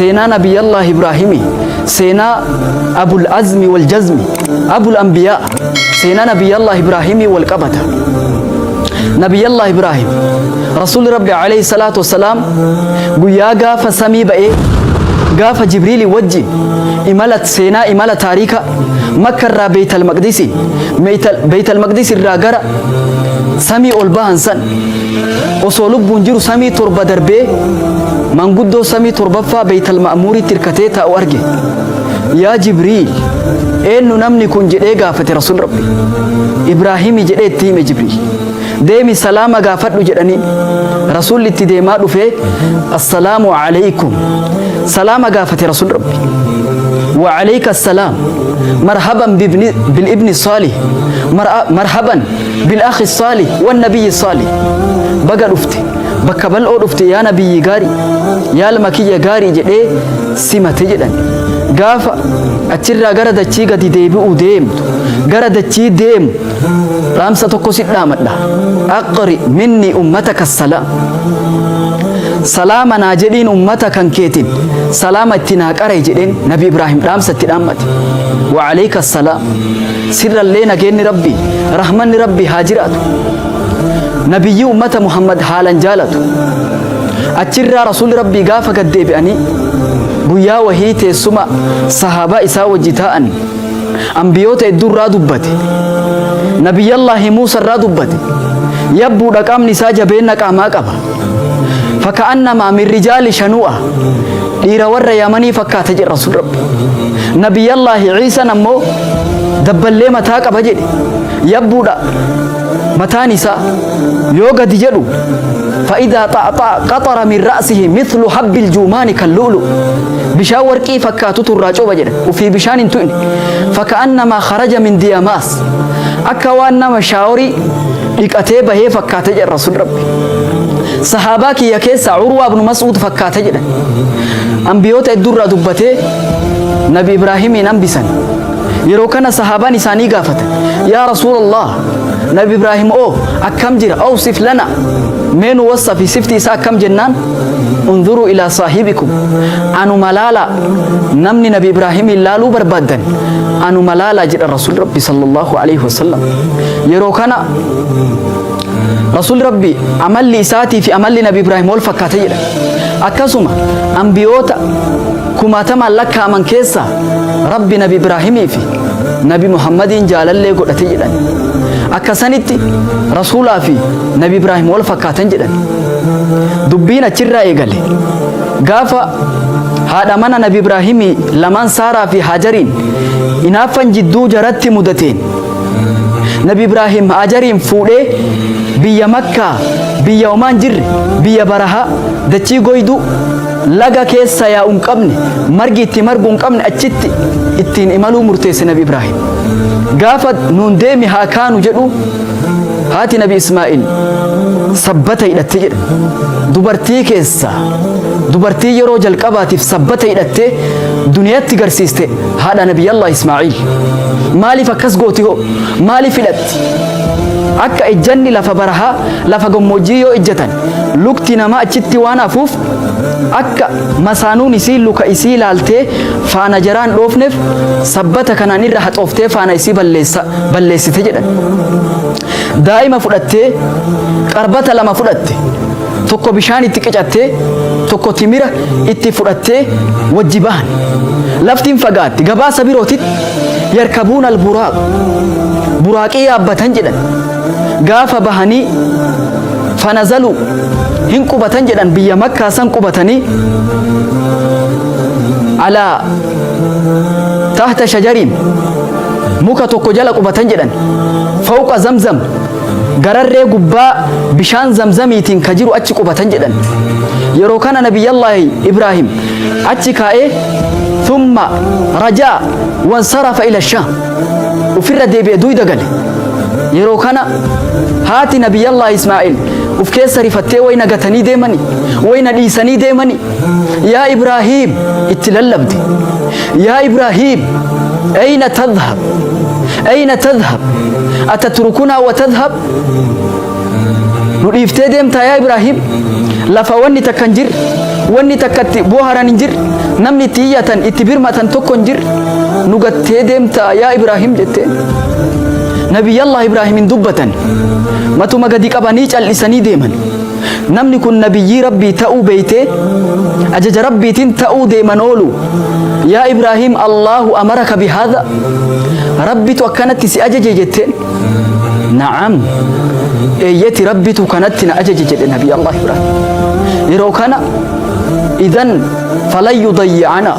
Seenaa Nabiyallah Ibraahimi, seenaa Abul Azmi wal Jazmi, Abul Anbiyaa, seenaa Nabiyallah Ibraahimii wal qabata. Nabiyallah Ibraahim, Rasuulli Rabbi alayhi salaatu wassalaam guyyaa gaafa samii ba'ee gaafa Jibriilii wajjin imala seenaa, imala taariika Makka irraa Beeytal Maqdisi, Beeytal Maqdis irraa gara samii ol bahan san, osoo lubbuun jiru samii 7 darbee manguddoo samii 7ffaa Beeytal Ma'muuritti hirkatee taa'u arge. Yaa Jibriil, eenyu namni kun jedhee gaafate Rasuul Rabbi. Ibraahimi jedhee itti hime Jibriil. Deemi salaama gaafadhu jedhanii. Rasuulli itti deemaa dhufee assalaamu alaykum. Salaama gaafate Rasuul Rabbi. Wa alayka assalaam. Marhaban bil ibni saalih. Marhaban bil akhi saalih wan nabiyyi saalih. Baga dhufte. Bakka bal'oo dhufte yaa nabiyyi gaarii. Yaa ilma kiyya gaarii jedhee simate jedhan. Gaafa achirraa gara dachii gadi deebi'uu deemtu, gara dachii deemu, dhaamsa tokko si dhaamadha. Aqri minni ummataka salaam. Salaama naa jedhiin ummata kan keetiin salaama itti naa qara'i jedheen Nabi Ibraahim dhaamsa itti dhaammate. Wa alayka salaam. Sirrallee nageenni Rabbii, rahmanni Rabbii haa jiraatu. Nabiyyii ummata Muhammad haalan jaalatu. Achirraa Rasuulli Rabbii gaafa gad deebi'anii guyyaa wahii teessuma sahaabaa isaa wajji taa'an ambiyoota hedduu irraa dubbate. Nabiyyallaahi Muusa irraa dubbate. Yabbuudha, qaamni isaa jabeenna qaamaa qaba. Faka'annamaa min rijaali shanu'a, dhiira warra Yamanii fakkaata jedhe Rasuul Rabbi. Nabiyyallaahi Ciisan ammoo dabballee mataa qaba jedhe. Yabbuudha, mataan isaa yoo gadi jedhu fa'idaa xaxa'a qaxara min ra'sihi mithlu habbil juumaani kan lu'lu, bishaan warqii fakkaatutu irraa coba jedhe. Ufii bishaan hin tuqne. Faka'annamaa kharaja min diyamaas, akka waan nama shaaworii dhiqatee bahee fakkaata jedhe Rasuul Rabbi. Sahaabaa kiyya keessaa Urwaa ibnu Mas'uud fakkaata jedhe. Ambiyoota hedduurraa dubbatee Nabi Ibraahimiin hambisan. Yeroo kana sahaabaan isaanii gaafatan, yaa Rasuulallah, Nabi Ibraahim oo akkam jira? Awsif lana, mee nu wassafi, sifti isaa akkam jennaan, unzuruu ilaa saahibikum, anuma laalaa, namni Nabi Ibraahimiin laaluu barbaaddan anuma laalaa jedha Rasuul Rabbi sallallahu alaihi wasallam. Yeroo kana Rasuulli Rabbi amalli isaatii fi amalli Nabi Ibraahim wal fakkaata jedha. Akkasuma ambiyoota kumaatamaan lakkaa'aman keessaa Rabbi Nabi Ibraahimii fi Nabi Muhammadiin jaalallee godhate jedhan. Akkasanitti Rasuulaa fi Nabi Ibraahim wal fakkaatan jedhan. Dubbiin achirraa eegale. Gaafa haadha mana Nabi Ibraahimii lamaan Saaraa fi Haajariin inaaffan jidduu jaratti mudateen Nabi Ibraahim Haajariin fuudhee biyya Makkaa, biyya homaan jirre, biyya barahaa, dachii goyduu, laga keessa yaa'u hin qabne, margi itti margu hin qabne achitti ittiin imaluu murteesse Nabi Ibraahim. Gaafa nuun deemi haa kaanu jedhu haati Nabi Ismaa'il sabbata hidhatte jedha. Dubartii keessa dubartii yeroo jalqabaatiif sabbata hidhattee duniyatti garsiiste haadha Nabiyallah Ismaa'il. Maaliif akkas gooti hoo? Maaliif hidhatti? Akka ejjanni lafa barahaa, lafa gammoojjii yoo ejjatan lukti namaa achitti waan hafuuf, akka masaanuun isii luka isii laaltee faana jaraan dhoofneef sabbata kanaan irra haxooftee faana isii balleessite jedhan. Daa'ima fudhattee qarbata lama fudhatte. Tokko bishaan itti qicattee, tokko timira itti fudhattee wajji bahan. Laftiin fagaatti. Gabaasa birootitti yarkabuun al buraaq. Buraaqii yaabbatan jedhan. Gaafa bahanii fanazalu, hin qubatan jedhan, biyya Makkaa san qubatanii alaa tahta shajariin, muka tokko jala qubatan jedhan, fawqa Zamzam, gararree gubbaa bishaan Zamzamiitiin ka jiru achi qubatan jedhan. Yeroo kana Nabiyyallaahi Ibraahim achi kaa'ee thumma rajaa wansarafa ila Shaam, ufirra deebi'e, duyda gale. Yeroo kana haati Nabiyyallaahi Ismaa'il uf keessa rifattee, wayna gatanii deemani, wayna dhiisanii deemani, yaa Ibraahim itti lallabde. Yaa Ibraahim, ayna tadhhab, ayna tadhhab, atatrukunaa wa tadhhab, nu dhiiftee deemtaa yaa Ibraahim, lafa wanni takka hin jirre, Wanni takka itti booharan hin jirre, namni itti iyyatan, itti birmatan tokko hin jirre. Nu gattee deemta yaa Ibraahim jetteen. Nabiyyallah Ibraahim hin dubbatan. Matuma gadi qabanii cal'isanii deeman. Namni kun nabiyyii Rabbii ta'uu beeytee ajaja Rabbiitiin ta'uu deeman oolu. Yaa Ibraahim, Allahu amaraka bihaadha. Rabbitu akkanatti si ajaje jetteen. Na'am. Eeyyeti, Rabbitu kanatti na ajaje jedhe Nabi Allah Ibraahim. Yeroo kana idan falan yudayyi'ana,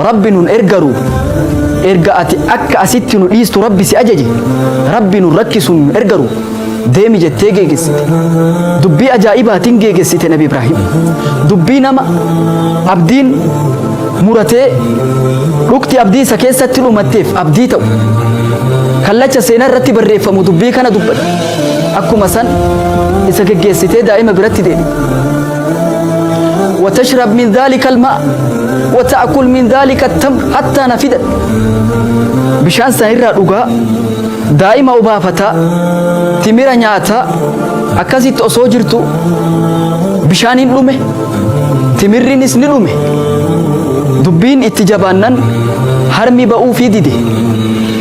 Rabbi nun ergaru, erga ati akka asitti nu dhiistu Rabbi si ajaje, Rabbi nun rakkisu, nun ergaru, deemi jettee geegessite. Dubbii ajaa'ibaatiin geegessite Nabi Ibraahim. Dubbii nama abdiin muratee dhukti abdii isa keessatti dhumatteef abdii ta'u. Kallacha seenaa irratti barreeffamu dubbii kana dubbata. Akkuma san isa geggeessitee daa'ima biratti deebite. وتشرب من ذلك الماء وتأكل من ذلك التمر حتى نفدت. Bishaan san irraa dhugaa, daa'ima obaafataa, timira nyaataa akkasitti osoo jirtu bishaan hin dhume, timirrinis ni dhume. Dubbiin itti jabaannan harmi ba'uufii dide.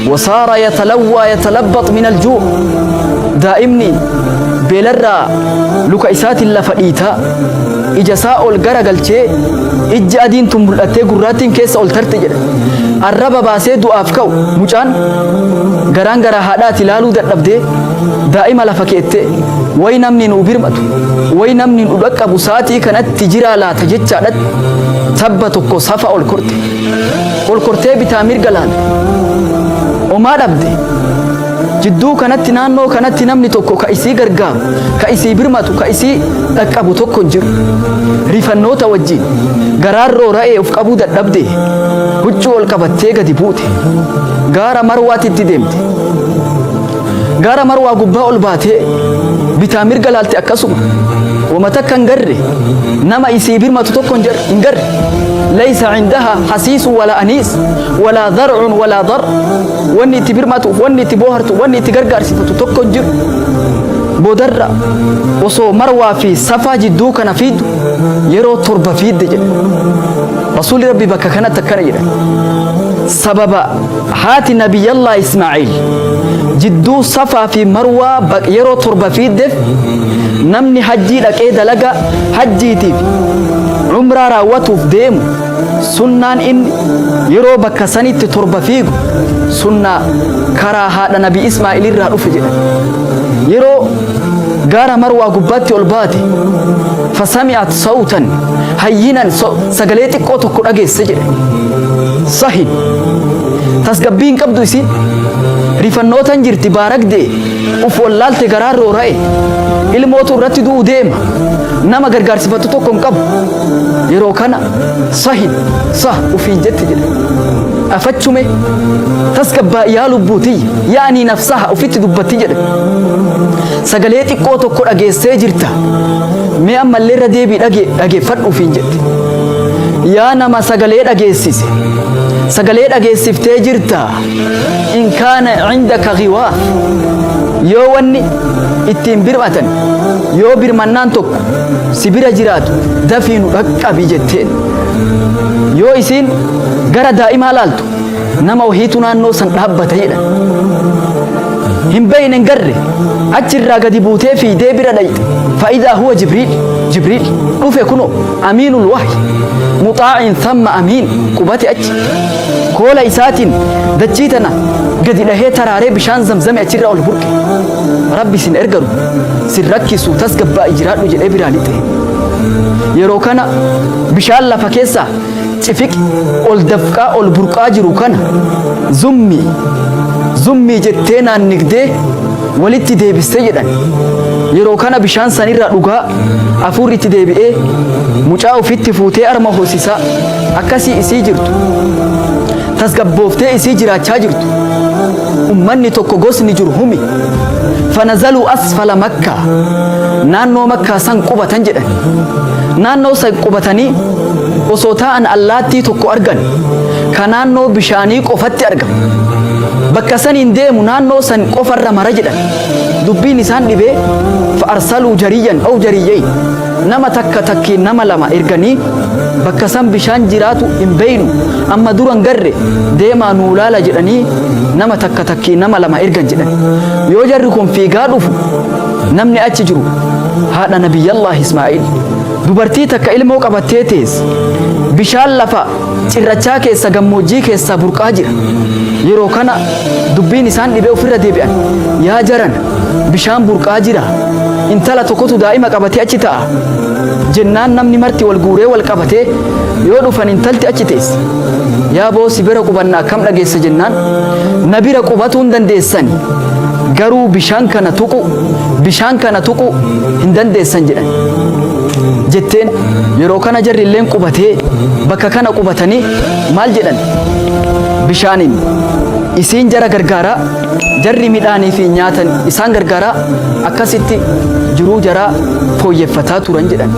وصار يتلوى يتلبط من الجوع. Daa'imni beelarraa luka isaatiin lafa dhiitaa, ija isaa ol gara galchee ijji adiin tun mul'attee gurraattiin keessa ol tarte jedha. Arraba baasee du'aaf ka'u mucaan garaan garaa haadhaati ilaaluu dadhabdee daa'ima lafa keettee, way namni nuu birmatu, way namni nu dhaqqabu saatii kanatti jiraa laata jechaadhatti tabba tokko safa ol korte. Ol kortee bitaa mirga laalte. Omaa dhabde. Jidduu kanatti, naannoo kanatti namni tokko ka isii gargaaru, ka isii birmatu, ka isii dhaqqabu tokko hin jiru. Rifannoota wajjin garaan roora'ee of qabuu dadhabde huccuu ol qabattee gadi buute. Gaara Marwaatitti deemte. Gaara Marwaa gubbaa ol baatee bitaa mirga laalte, akkasuma. Wama takka hin garre, nama isii birmatu tokko hin garre. ليس عندها حسيس ولا أنيس ولا ذرع ولا ضر. Wanni itti birmatu, wanni itti boohartu, wanni itti gargaarsifatu tokko hin jiru. Boodarra osoo Marwaa fi Safaa jidduu kana fiiddu yeroo 7 fiidde jedhe. Rasuulli Rabbi bakka kanatti akkana jedha. Sababa haati Nabiyyallah Ismaa'iil jidduu Safaa fi Marwaa yeroo 7 fiiddeef, namni hajjii dhaqee dalaga hajjiitiif umraa raawwatuuf deemu sunnaan inni yeroo bakka sanitti 7 fiigu sunnaa karaa haadha Nabi Ismaa'il irraa dhufe jedha. Yeroo gaara Marwaa gubbaatti ol baate فسمعت صوتا هينا, sagalee xiqqoo tokko dhageesse jedhe. Sahin tasgabbiin qabdu, isiin rifannootan jirti, baaragdee uf wallaalte, garaan roora'e, ilmootu irratti du'u deema, nama gargaarsifatu tokko hin qabu. Yeroo kana sahin sah ufiin jetti jedhe. Afachume tasgabbaa yaa lubbuutiyya yaanii nafsaha ufitti dubbatti jedhe. Sagalee xiqqoo tokko dhageessee jirta, mee ammallee irra deebii dhageeffadhu ufiin jette. Yaa nama sagalee dhageessise, sagalee dhageessiftee jirta, إن كان عندك غواث, yoo wanni ittiin birmatan, yoo birmannaan tokko si bira jiraatu dafii nu dhaqqabi jetteen. Yoo isiin gara daa'imaa laaltu nama wahiitu naannoo san dhaabbata jedhan. Hin beeyne, hin garre. Achirraa gadi buutee fiidee bira dhayxe. فإذا هو جبريل. Jibriil dhufe kuno, أمين الوحي مطاع ثم أمين qubate. Achi koola isaatiin dachii tana gadi dhahee taraaree bishaan Zamzame achirraa ol burqe. Rabbi sin ergaru, sin rakkisu, tasgabbaa'i, jiraadhu jedhee biraa lixe. Yeroo kana bishaan lafa keessaa cifiqi ol dafqaa ol burqaa jiru kana zummii zummii jettee naannigdee walitti deebistee jedhan. Yeroo kana bishaan sanirraa dhugaa hafuurri itti deebi'ee mucaa ofitti fuutee arma hoosisaa akkasii isii jirtu, tasgabbooftee isii jiraachaa jirtu, ummanni tokko gosni jiru humi فنزلوا أسفل مكة, naannoo Makkaa san qubatan jedhan. Naannoo san qubatanii osoo taa'an allaattii tokko argan ka naannoo bishaanii qofatti argamu. Bakka saniin deemu, naannoo san qofarra mara jedhan. Dubbiin isaan dhibee فأرسلوا جريا أو جريين. Nama takka takkiin nama lama erganii bakka san bishaan jiraatu hin beeynu, amma dura hin garre, deemaa nuu laala jedhanii nama takka takkiin nama lama ergan jedhan. Yoo jarri kun fiigaa dhufu namni achi jiru haadha Nabiyyallaahi Ismaa'iil. Dubartii takka ilmoo qabattee teesse. Bishaan lafa cirrachaa keessa gammoojjii keessaa burqaa jira. Yeroo kana dubbiin isaan dhibee ofirra deebi'an. Yaa jarana bishaan burqaa jira. Intala tokkotu daa'ima qabatee achi ta'a. Jennaan namni marti wal guuree wal qabatee yoo dhufan intalti achi teesse. Yaa boo si bira qubanna akkam dhageessa jennaan na bira qubatuu hin dandeessani. Garuu bishaan kana tuqu bishaan kana tuqu hin dandeessan jedhan. Jetteen yeroo kana jarri illeen qubatee bakka kana qubatanii maal jedhan bishaaniin isiin jara gargaaraa jarri midhaanii fi nyaatan isaan gargaaraa akkasitti jiruu jaraa fooyyeffataa turan jedhan.